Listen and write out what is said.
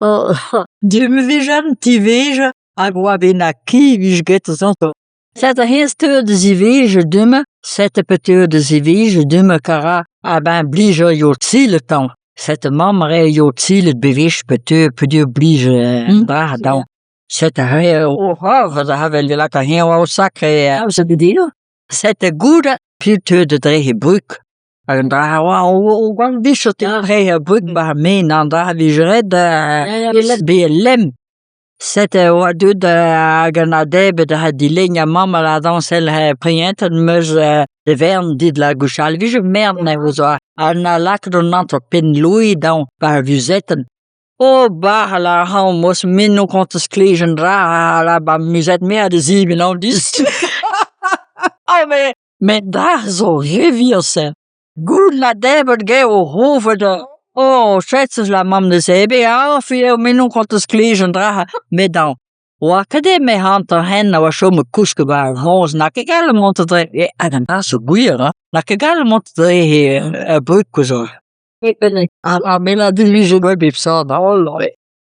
Du-mañ 'vije an ti 'vije hag oa bennak ki 'vije graet eus Sed aze teu da zevezh du-mañ, sed petra da zevezh du-mañ kara a-benn blij ur yod-silet tamm. Setu mamm a rae yod-silet bewech peogwir peogwir 'blij an dra dezhañ. Setu aze o c'hoar da sevel da lakaat eñ war o sakr Setu goude piv 'teu da drec'hiñ brug hag an dra-se a oa o gwall vicher trec'hiñ brug 'ba ar maen an dra 'vije ret bezañ lemm. Sed e oa deuet hag an adebet da dilennañ mamm a dañsal he prientet 'm eus e vern dit la gwechall e vije mern ez oa ha 'na lakaet an hanter penn louet daoñ 'ba ar vuzetenn. Oh bah a lâr-eñ mos me n'on ket sklêj an dra a 'ba muzet-me ha da zebriñ anezhañ dis. Ah met met dra zo re vihan-se. Goût 'na debret get o c'hof da oh chas la mamm da zebriñ ah fi me n'on ket sklêj an dra met dañ 'oa ket eme hanter-hent a oa chomet kousket 'ba ar foñs n'a ket gallet mont dre hag an dra zo gwir hein n'a ket gallet mont dre he brud kozh. Ha me 'na divije gwell bep sort holl.